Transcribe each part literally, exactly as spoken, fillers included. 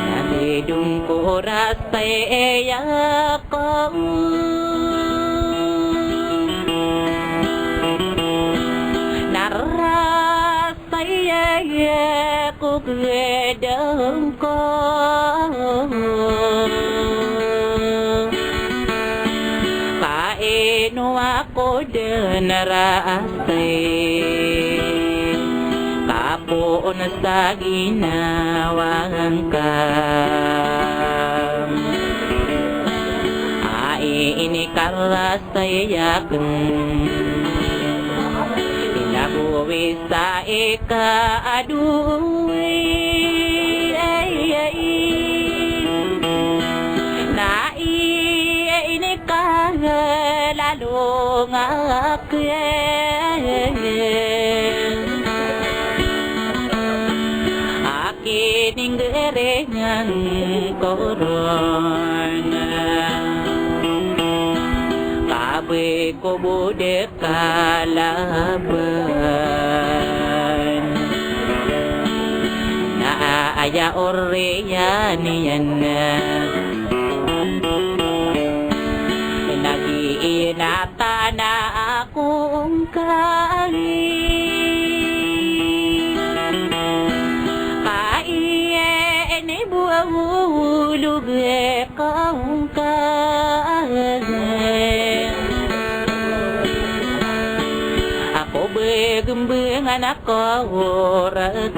Na bidong ko rastay aya ko na rastay aya ko gedong ko. Kaino ako den rastay ka poon sa ginawa ngka. Ai ini ka rastay aken, inagowis sa ikadowi, ay, ay. Na i ini ka lalo nga aken. Aken inggerengan ko ron, ka beko bo de kalaban. Na aya oriyan iyan na giinatan ako ngka. Ka iyan i bo a olog ko ngka. Ako begembeng anak ko oreg.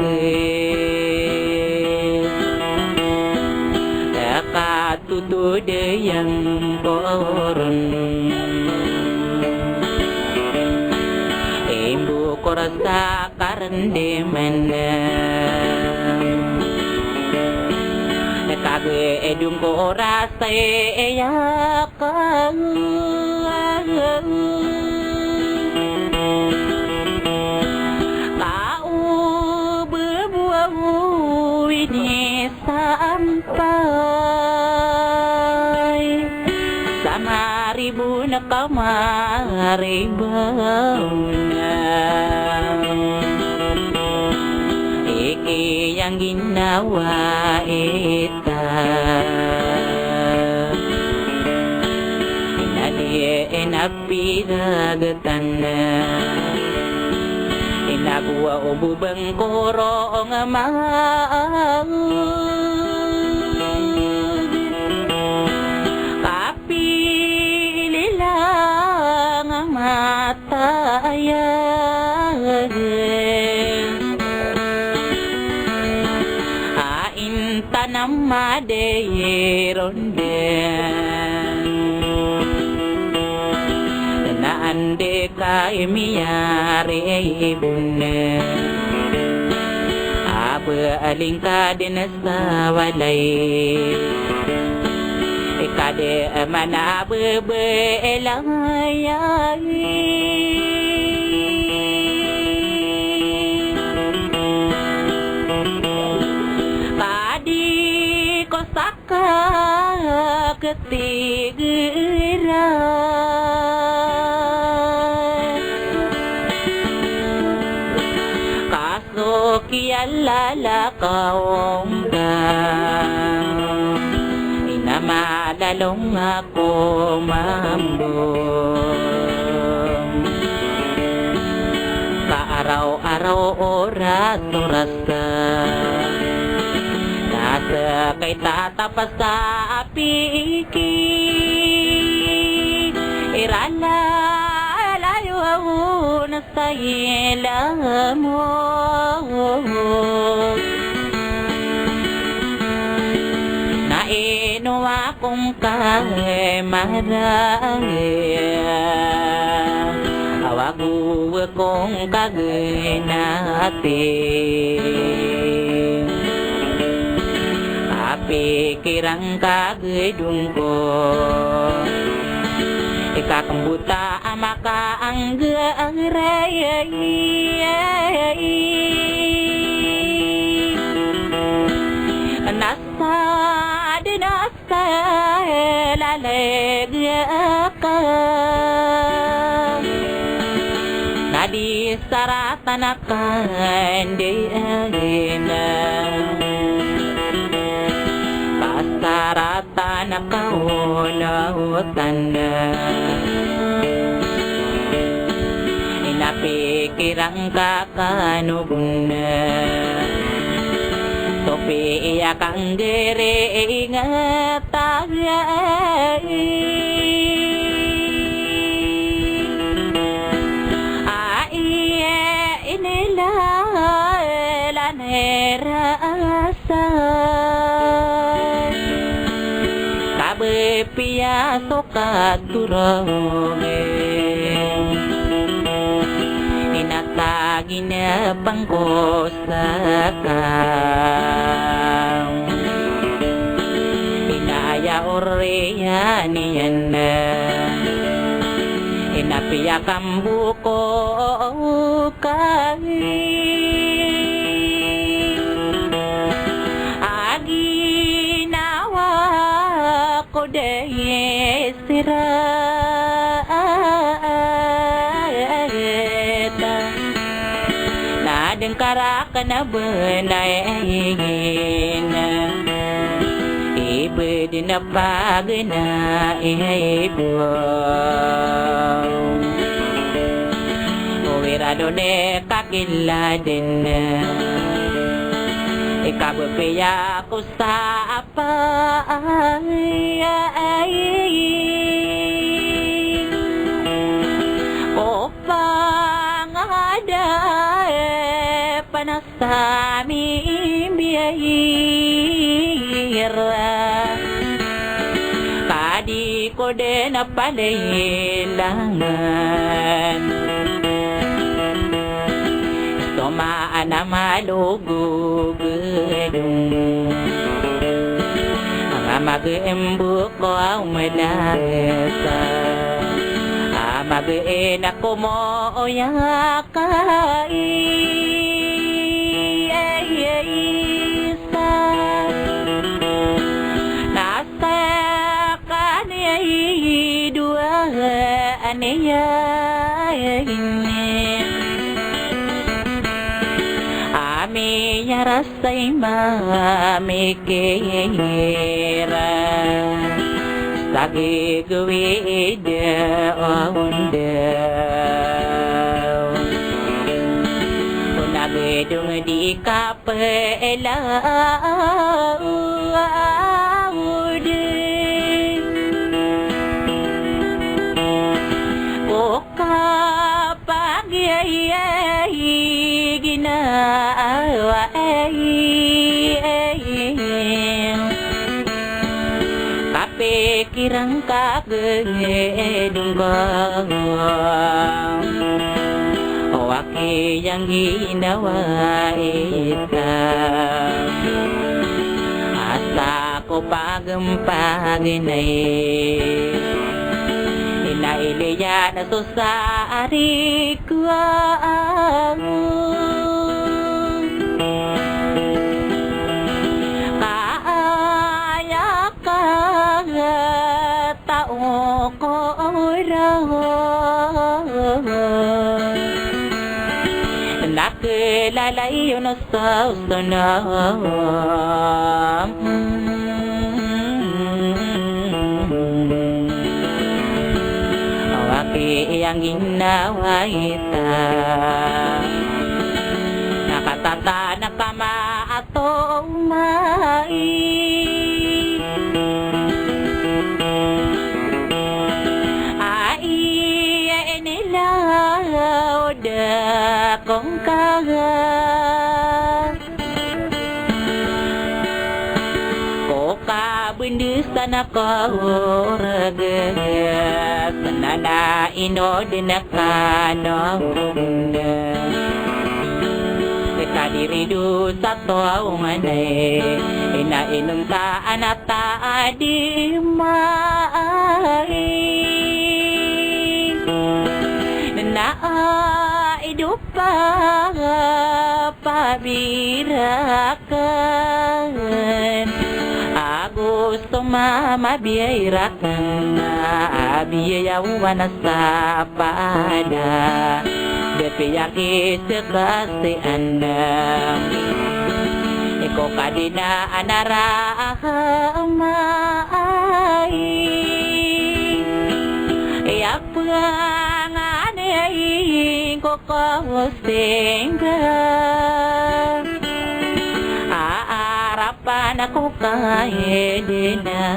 Ka totod iyan ko ron. Imbokor sa karendeman. Ka gedong ko rastay aya ko. Ka o bebo a owini sampay sa maribon ka maribon. Iki yang ginawa ita. Inadi ina piragatan. Inagowa o bo bengkorong a maag. Kapili lang a matayag. A intanam a di ron den. Na anda ka miyaribon. A ba alingka den sa walay. Ika di mana bebelaya. Ka di ko sa Ka ketigeran. Ka so kiyalala ka ongka. Ina malalong ako mambo. Ka araw-araw, oras-oras ka, na sekay tatapasa a piki. Irala layo aw na sa ilamo. Na ino akong kamaraya, awa ko akong kagenati. Apikiran ka gedong ko, ikakembota a makaanggaray. Nasa di nasa laleg ka, na di saratan a kandiyan, pasaratan a kaonotan. Inapikiran ka kano bo na, so piya kanggiringat a gai. Ai inila lanay rasa, kabepiya so katorog ina tagina pangkos Saka ina aya oriyan iyan na, ina piya kambuko kami. A ginawa ko dai siran na dengkarak na benay na ibed na pagna ibo. Owira done kakiladen ikabepiya ko sa Pai ko pangada e panasami imbiyai ra kadi ko dena palailangan. Soma ana malogogedong. Nga magembo ko aw melasa. A magena ko mo oyakai. Isa. Nasa Kaniya i dowa aniya ini. Ami ya rasa i mamikira sa gigawii da onda. Ona gedong di ka Pelaud ko kapagiya ginawa. Kapikiran ka gedong ko o aki yang ginawa ita. Asa ko pagempag inay ina iliyan so sari ko kaaya ka tao ko ora. Na kilala iyo na sa usana. Ang ginawa ita na katatanak a maatoomai. Ai, inilaw da kongkaga ko kabendis a na kaoreg, sa na na ino di na kano. Kadiri dosa to nganay, ina inonta a na ta a di maai. Na a ido pa pabirakan, a gosto mamabiyai rakan, a biyai a wana sa pada, da piyakisakasi anda. Iko kadina a na rahama ai. Iya panganay ko kosingga. Aarap Panako ka idina,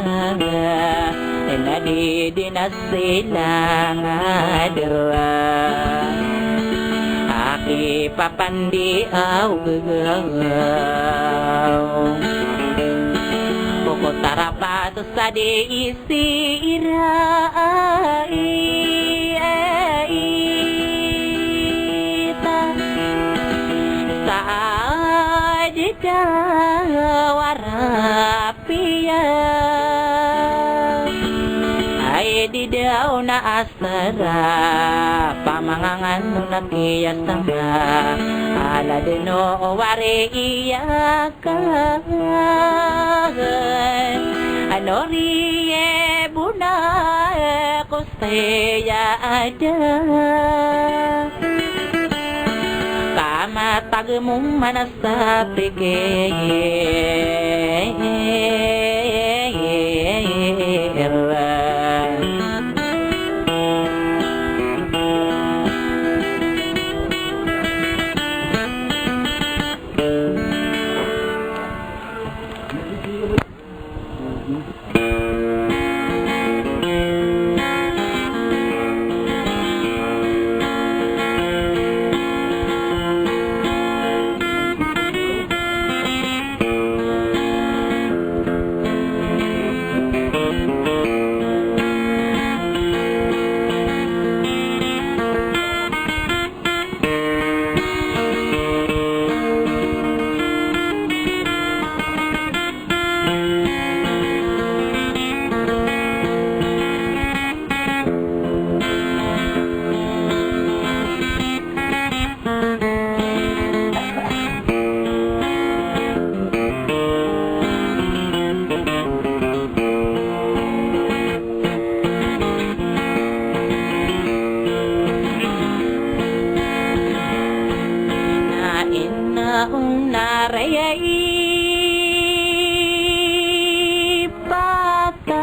ina di dina sila nga dera. Aki papandi aw gagaw. Poko tarapat sa di sira ai, ai, ta. Saad ka warapiya. Ai di daw na asara, pamangangan o na kiyasama. Ala deno wari iya ka. Ano riye bona ko saya ada. Kamatag mo mana sa pikir. Na ina o na raya i patay.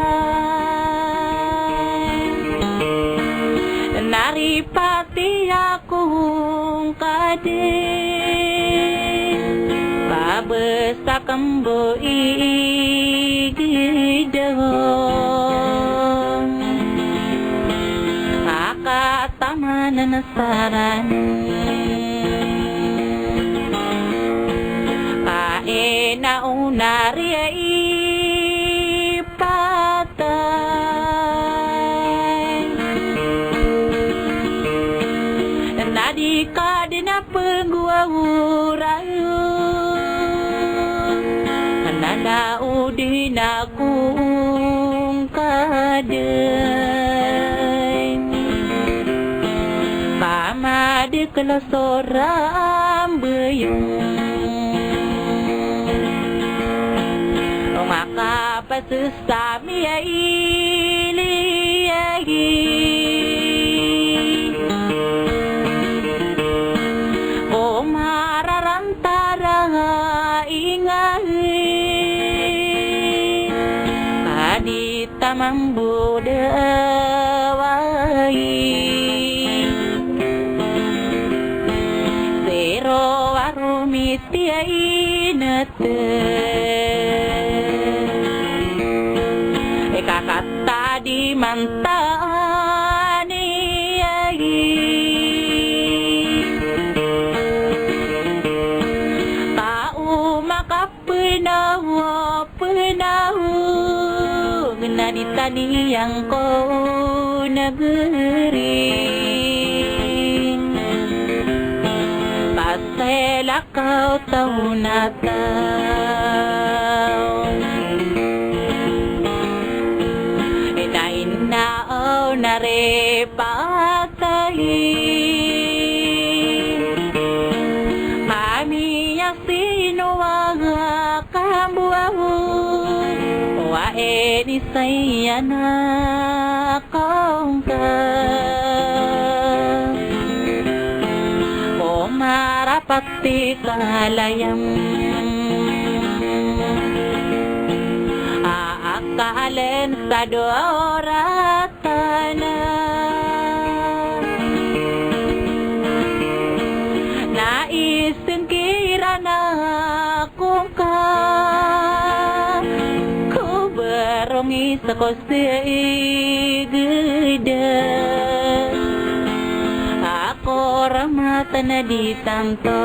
Na ripat iya kongkadi. Pabesa kambo i gidon. Akatamanan saran. Ka ina o na raya i patay. Na di ka di na penggorayo. Na na o di na kongkadi. Ka madi kala soram beyong. Ong akapasesam iya ili iya i. Ko mararantara ingay. Ka di tamambo dawai. Katadiman tano aya i tao makapenaw, penaw na di tano aya ko negeri. Paselak kaw taw na taw. Ina, ina, o na ripatay. Ami a sinowa ka mboa o, wa ini saya na kongka o marapat ti kalayam. A akalen sa dorat tana. Na isingkiran ako ka ko barong isa ko sa igda. Ako ramatan a di tanto.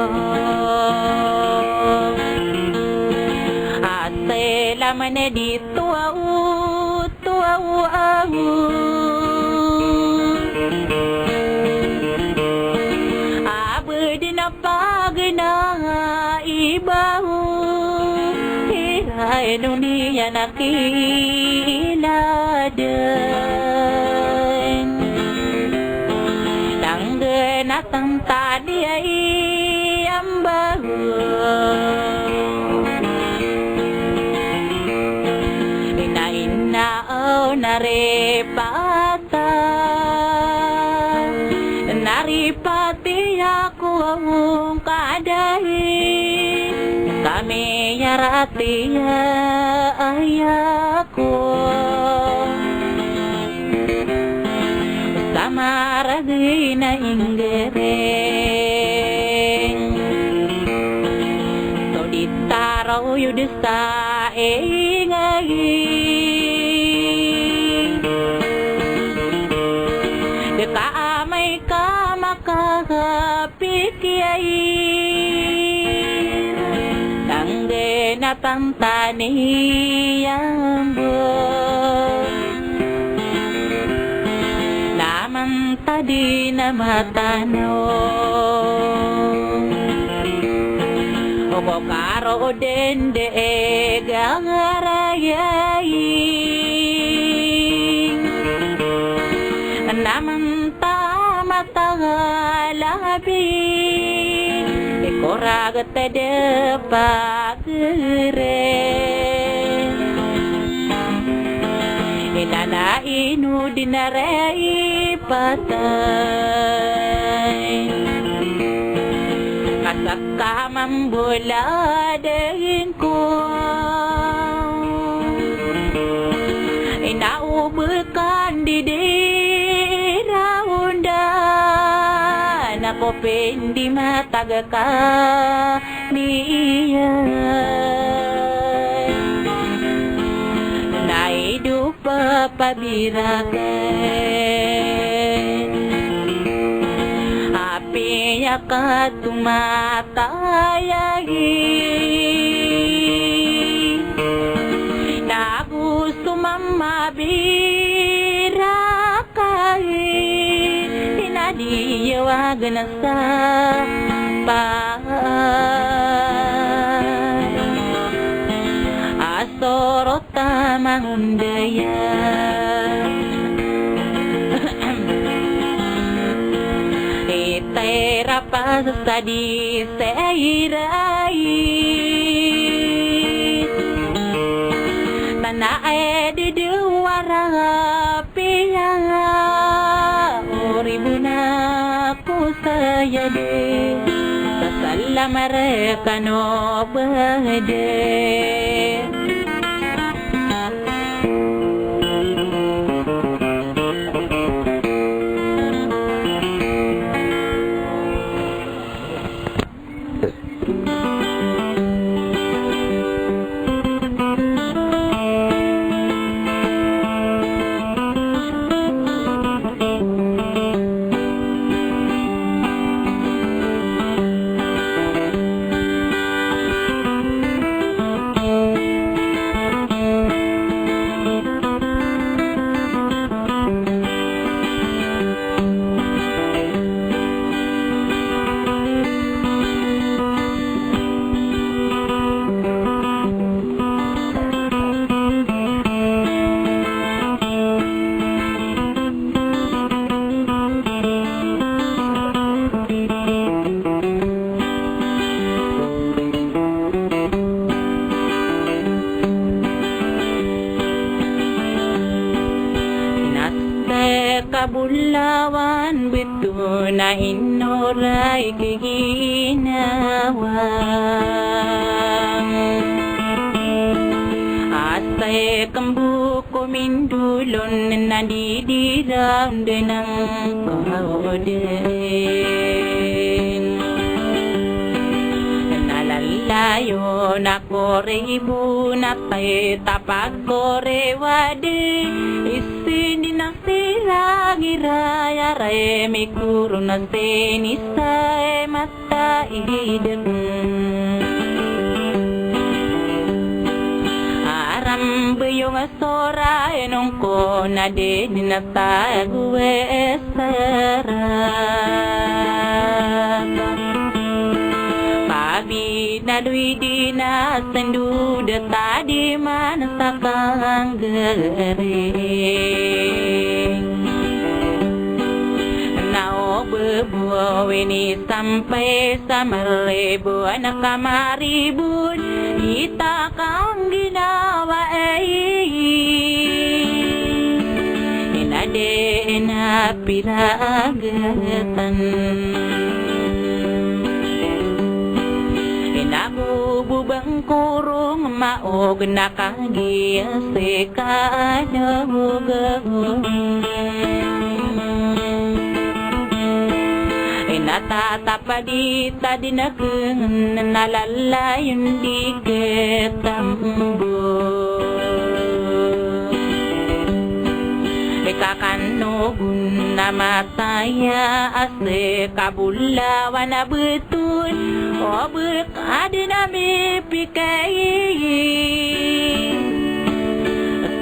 Asay laman a di tuwa o tuwa o ago. Abed na pagna ibaw. Iray doniya na kiladen. Tanggen a tantad iya i ambaw. Ina, ina, o na ripata, na ripati ako kadai. Kami ya rati ya aya ko. Sa maragay na inggereng. So di taraw yo di sa ingay. Di ka amay ka makakap pikiyay. Tanggen a tantad iyan bo. Na mantad i na matanaw. O ko karo o dende e gagarayay. Na mantad a matagalabi, ikoragat a dapagere. Inana ino di na rey patay. Kasaka mambola daging ko. Ina o bekan di di raonda na ko pindi matagaka niyan. Na ido papabirakan. Apiya ka tomatayagi. Na gusto mamabirakan. Inadi yawagan sa pa. Asoro ta mangondaya. Itay rapas sa di sairay. Tana e di dewara piya. Oribona ko saya de. Sasalam rekano bade. Kabolawan betowan a inoray ki ginawa. Asay kembo ko mindolon na di di raw den angkoden. Na lalayon ako ribon a pay tapag ko rewaden. Isindi na sirang iray a ray mikoron a sini say mataiden. Aram beyong a soray nongko na di di na tago e sarak. Pabi na doy di na sendo da tadi man sa kanggaring. Na o bebo ini sampay sa maribon a kamaribon, ita kangginawa e. Ina di ina piragetan. Ina ko bobang korong maog na kagiya seka adogo. Ina tatap a di tadi na kengen na lalayon di ketambo. Ika kanogon na mataya a seka bolawan a beton. O bek Adn a mipikay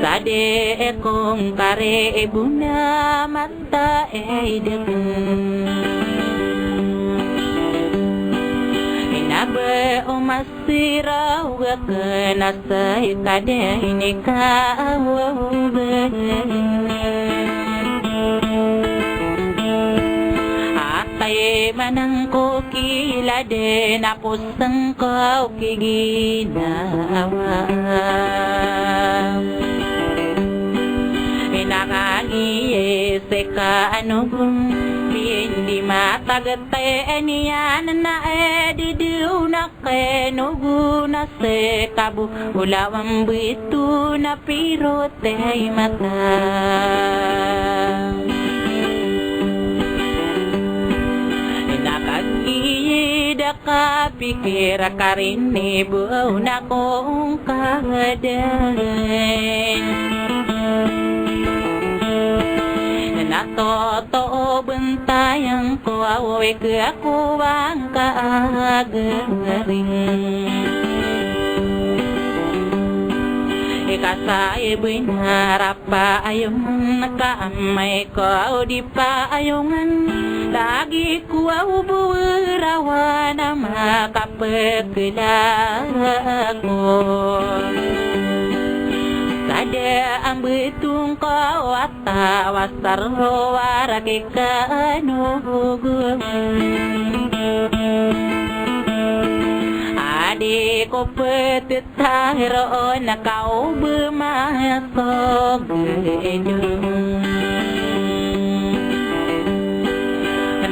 sa di ko ngkaribon a mataid akn. Ina ba o masiraw akn a sii ka di ini ka awa o ba. Atay manang ko kilad na ko sangkaw ki ginawa. Ina ka giya seka anogon, pindi matagatay niyan na edi di ona kenogon a seka bo bolawan bito na pirotay mata. Ina ka giya da kapikir a karini bo na ko ngkadn. Na toto o bantayang ko awi ka ko bangka agaring. Ika sa ibo ina rap paayongan ka amay ko di paayongan, lagi ko aw bo rawan a makapkla ko. Sa da a mbtong ko a tawas a rowar a kikanogon. A di ko ptitahir o na ka o ba masogdon.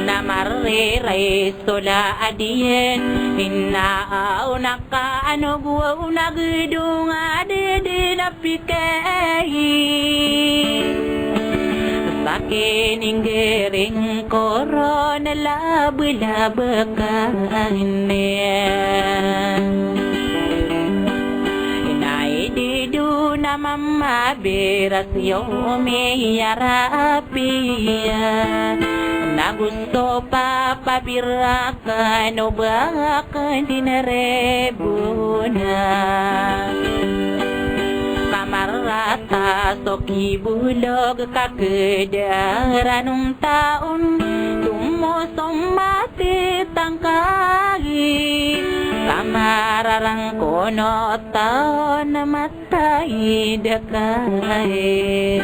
Na mariray so laad iyan, ina aw na ka anogon a gdong a di di na pikay. Sa kininggiring ko ron a lablab ka ini. Ina i di do na mamabiras iyo miyarap iyan. Na gusto papabirak Kano ba akn di na ribona. Ka marata so kibolog ka kdaran o taon, tomo so matitangkai. Ka mararang kono taon a mataid ka i.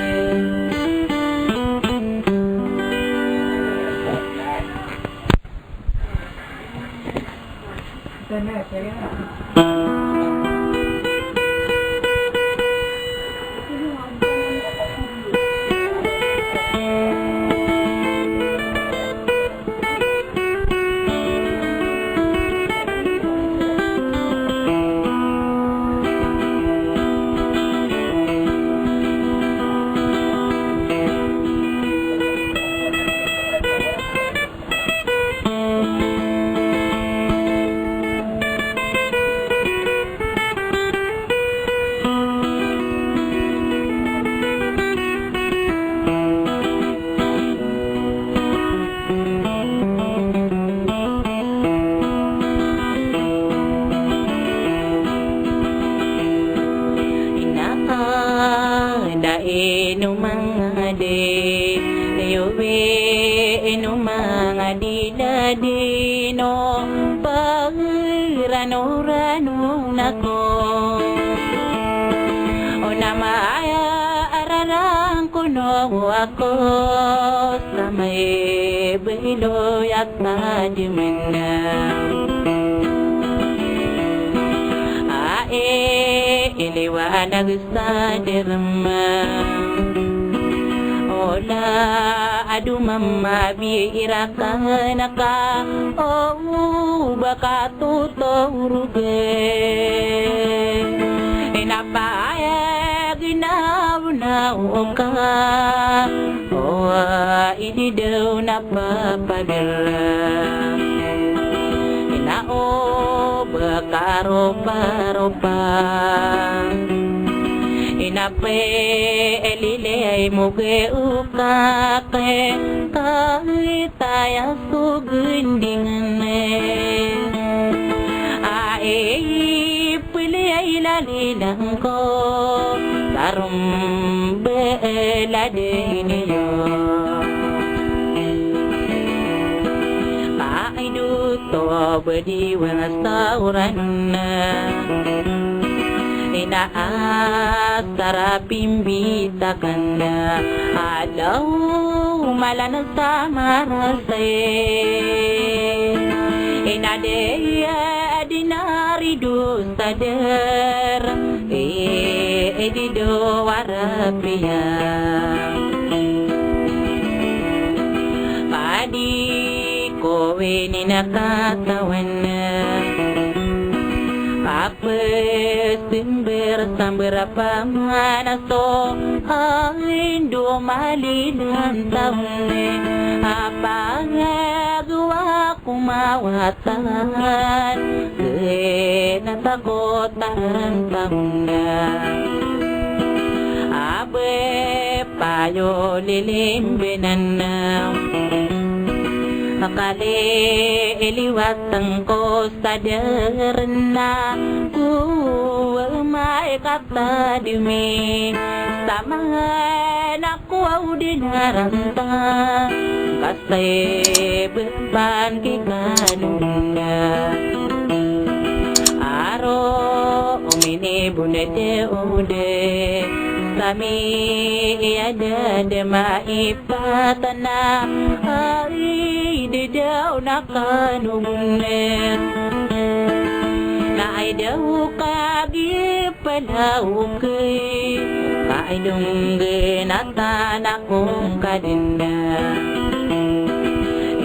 Ino manga di, iyo bi, ino manga di da di no, pagirano-rano na ko. O na maya araran ko no ako, sa may bilo ya tadmen na. Ai, iliwanag sa derma. Ola ado mamabi irakan ka, o ba ka totorog. Ina paya ginaw na oka, o idi daw na papabira. Ina o ba ka ropa-ropa. Ina pe elile ay moge oka ke, ka taya so gendingan e. Ai, pili ay lalilang ko, tarom be ladin iyo. Ka ido to bediwan sa oran na. Ina a sara pimbitakan na, alaw malan sa marasay. Ina de ya dinar ido sadar, e, e di do warapiya. Padi ko wini na katawan na. Pes timber samber apa mana so, ay, ndo malinan taon e. Apa nga gawa ko mawatan, kena takotan taon na. Abe payo lilimbenan na. Kali iliwatan ko sadar na, ko amay katadmi. Sa manga na ko aw di naranta, ka sa ibepan ki kanunga. Aro o minibonede ode, sa mi iyada de maipatana, ay, di daw na kanunga. Na ay daw kagi palaw ke, ka ay dongge na tana kong kadena.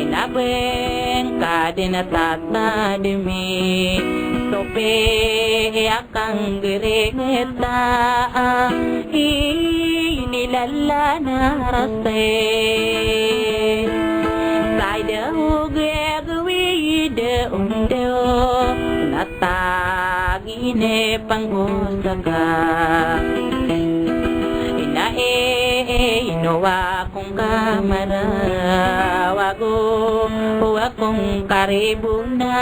Ina beng kadena tatadmi, so piya kanggerengeta, inilala na rase. Sa ay daw gagawi de ondo, na tagine pangosaka. Ina e, ino akong kamara, wago, wakong karibona,